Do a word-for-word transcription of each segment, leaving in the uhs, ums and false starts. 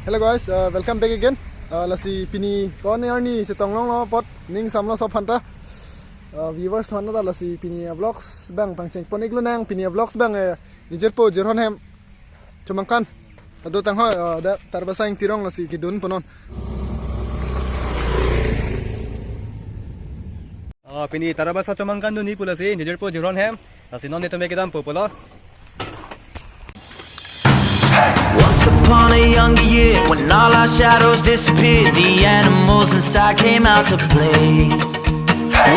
Hello guys, uh, welcome back again. Uh, lasi pini ko-an arni chetong longlo apot ning samlo so aphanta. Uh, viewers aphanta lasi pini a-vlogs abang pangcheng pon-iklo nang, pini a-vlogs abang, eh, ne jirpo jirhon hem Chomangkan. Ado tang ho, uh, dak Tarabasa Ingti arong lasi kedun ponnon. Oh, pini Tarabasa Chomangkan dunji pu lasi, ne jirpo jirhon hem. Lasi non netum ke kedampo pulo. Once upon a younger year, when all our shadows disappeared, the animals inside came out to play.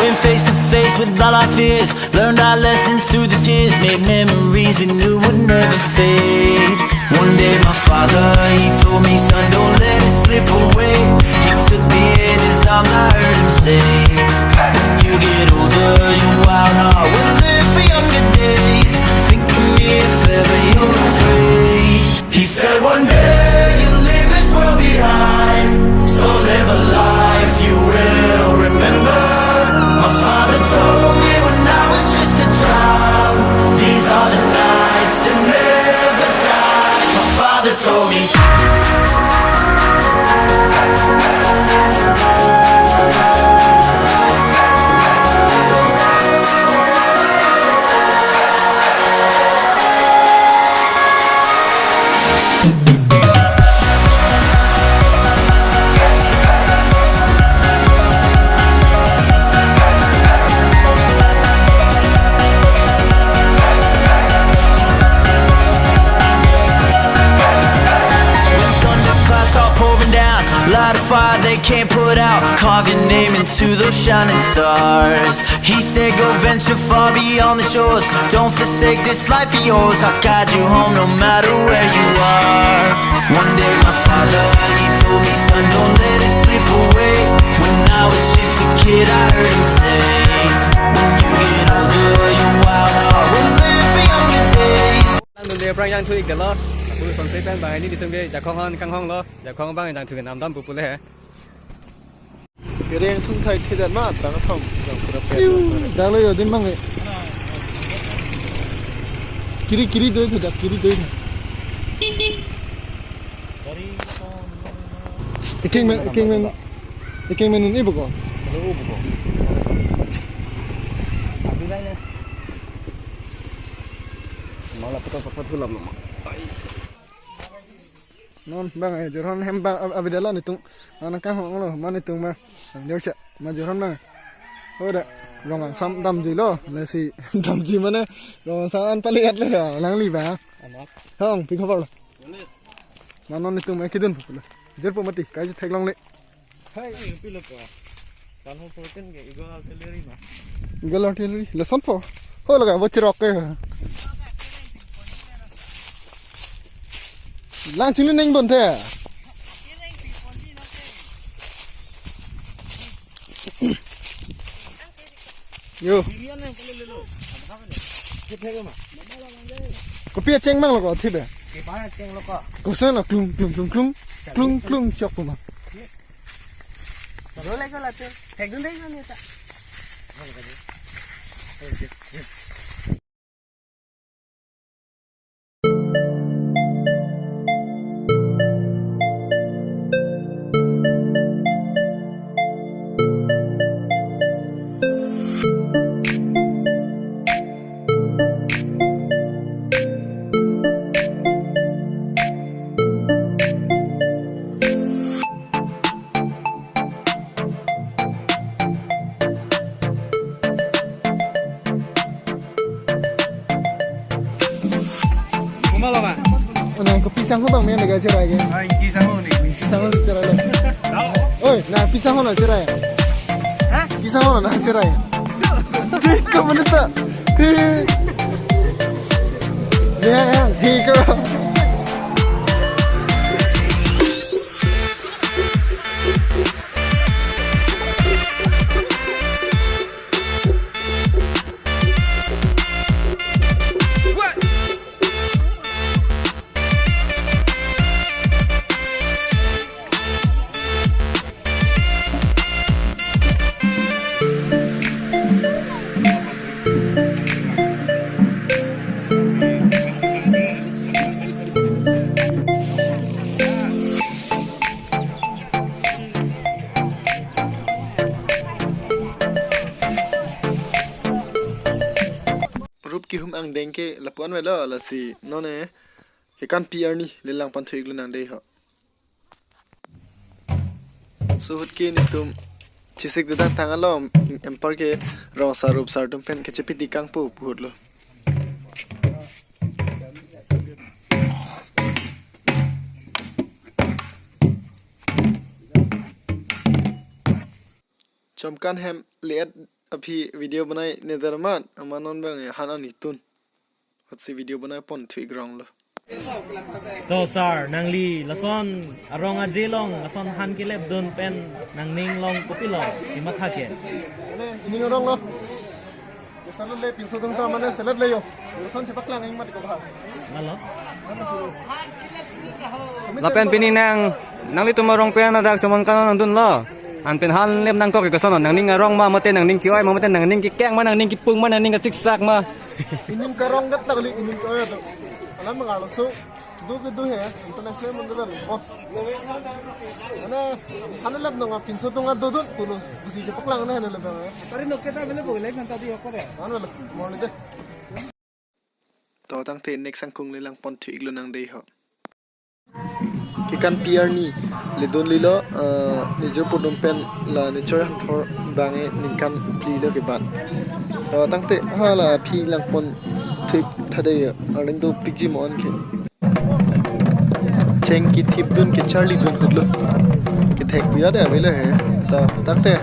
Went face to face with all our fears, learned our lessons through the tears, made memories we knew would never fade. One day my father, he told me, "Son, don't let it slip away." He took me in his arms, I heard him say, "When you get older, your wild heart will live for younger days. Think of me if ever you're afraid." He said, "One day you'll leave this world behind, so live a life you will remember." My father told me when I was just a child, "These are the nights to never die." My father told me. When thunder clouds start pouring down, light a fire they can't put out. Carve your name into those shining stars. He said, "Go venture far beyond the shores. Don't forsake this life of yours. I'll guide you home no matter where you are." One day my father, he told me, "Son, don't let it slip away." When I was just a kid, I heard him say, "When you get older, your wild heart will live for younger days." Nang dunde aphrang jangthu-ikdetlo. Lapu sonse pen bang hini netum ke Jakhong aphan kanghonglo. Jakhong abang jangthu kenam dampo pule he. Kereng thung thai thedet ma, tang thong, tang pura pet. Piu, dak lo yo, din bang e. Kiri, kiri doi tho, dak kiri doi tho. Ikeng men, ikeng men, ikeng men un-e boko. Hello, boko. Abi bai na. Mala photo, photo, photo lam ma. Ai. Non bang, eh, jirhon hem bang, ab-, abidetlo netum. Nang kanghonglo, ma netum ma. Ang dia ucha, ma jirhon bang. Hoda, Rong Angsam damjilo, lasi damji mane, Rong Angsam an paliat le ya, nangli ba. Anak. Hong, pi khobor lo. Ma non netum ma kedun pulo. Jirpo mati, kai theklongle. Hai, eh, pilo ko. Tan ho protein ke, ego artillery ma. Ego artillery, lason po. Ho laga, bo chirok ke. Lang chinglu neng bon the. Yo. Kopi acheng mang lo ko, thibe. Koson lo, klung, klung, klung, klung. Klung, klung, chok po ma. Lo lagi lah tu. Thekdun dei kan ya ta. Mama lo ma? Nang kopi sang ho bang, men lega cherai ke? Ai, kopi sang ho ni. Kopi sang ho cherai lo. Oi, nang kopi sang ho na cherai? Ha? Kopi sang ho na cherai? Thik ko menit ta. Ya, ya, thik ko. Angdeng ke lapu-an avelo, lasi non ke kekan pi arni le langpon thu-iklo nang dei ho. Suhut ke netum chesik dodang tang along, anparke rong sar rup sar atum pen kachepiti kangpu puhutlo. Chomkan hem le-et aphi video banai ne der amat, amat non abang han ani tun. Hotsi video banai pon thu-ik ronglo. To sir, nangli lason arong aje along, lason han kelepdun pen nangning along kopilo kematha ke? Ane, ining aronglo. Kesan le pinso atum ta mane selet le yo. Lason chepaklang ing mat ko ba. Malo? Lapen pini nang, nanglitum arong pen ladak Chomangkan nangdunlo. Anpen han lep nangkok ke koson, nangning arong ma, mate nangning ke-oi ma, mate nangning kekeng ma, nangning kepung ma, nangning kasiksak ma? Ining karong gat ta kali, ining ke-oi atum. Alam mangarlo so. Kedo kedo he, anton nang klem mandaran. Oh. Ane, han lep nong apinso atum adodun pulo. Busi chepaklang ne han lep bang. Tari nok kita bele boleh nanti dia apa deh? Ano le, mo le de. To tangte next angkung le langpon thu-iklo nang dei ho. Kekan pi arni le dunlilo, ah, ne jirpo atum pen la ne choi hanthor abang ke ningkan phli lo kebat. To tangte hala aphi langpon thu-ik tha dei, arleng dopikji mo anke. Cheng kethipdun kecharlidun ahutlo. Kethek pu ya de avelo he. To tangte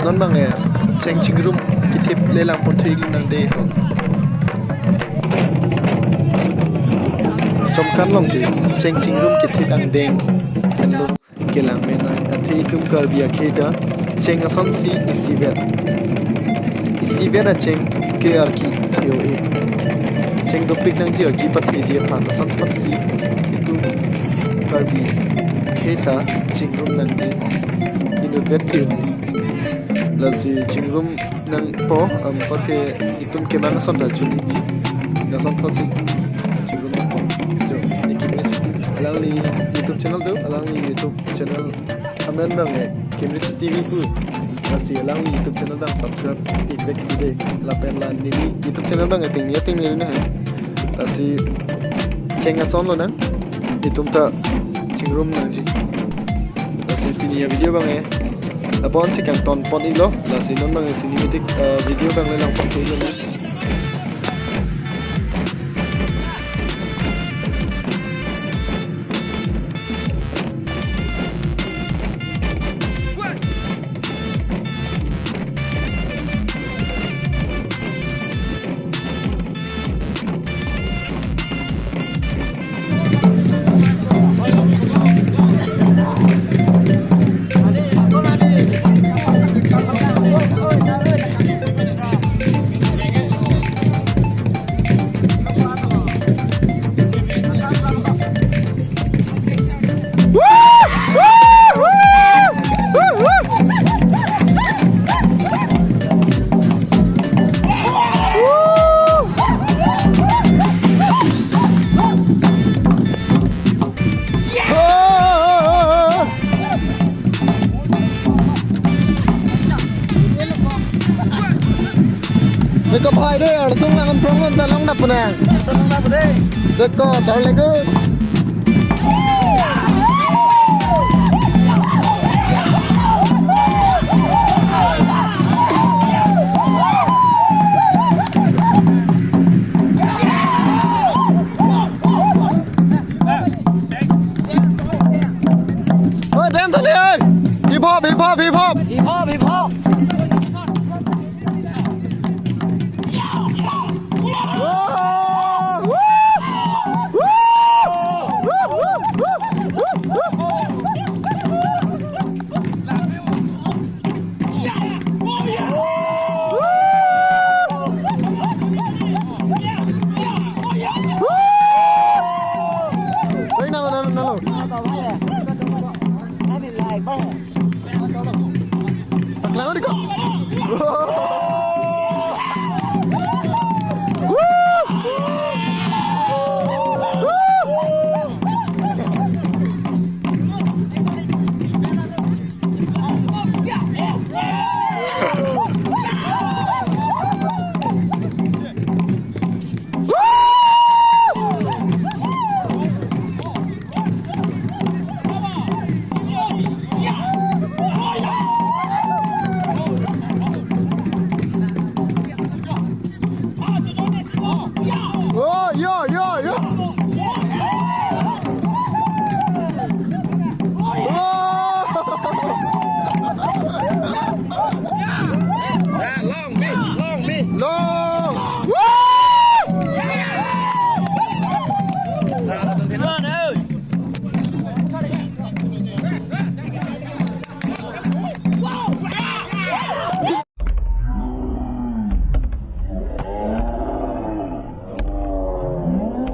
non abang ke cheng chingrum kethip le langpon thu-iklo nang dei ho. Chomkan along ke cheng chingrum kethip angdeng henlo kelang menai. Athe itum Karbi akhei ta cheng asonsi isivet. Isivet acheng ke arki theo e. Cheng dopik nangji arki patheji aphan asonthotsi itum Karbi akhei ta chingrum nangji inutvet ke-un-e. Lasi chingrum nangpo, anparke itum kemang ason ta chuniji. Asonthotsi chingrum nangpo. Jo, ne Kimrich, alangli YouTube channel do, alangli YouTube channel amen abang ke Kimrich T V pu. Lasi alangli YouTube channel abang subscribe-ik vek dei. Lapen la neli YouTube channel abang ke tingni tingni ne he. Lasi cheng asonlo nang, itum ta chingrum nangji. Lasi pini avideo abang ke la-ansi kangton pon-iklo. Lasi non abang ke cinematic, eh, video abang le langpon thu-iklo nang. Beko phai dei, arsung lang prong ta long dap puna. Arsung lang dap dei. Beko, char lego. Oh, dance le, oi. Hip hop, hip hop, hip hop. Hip hop, hip hop.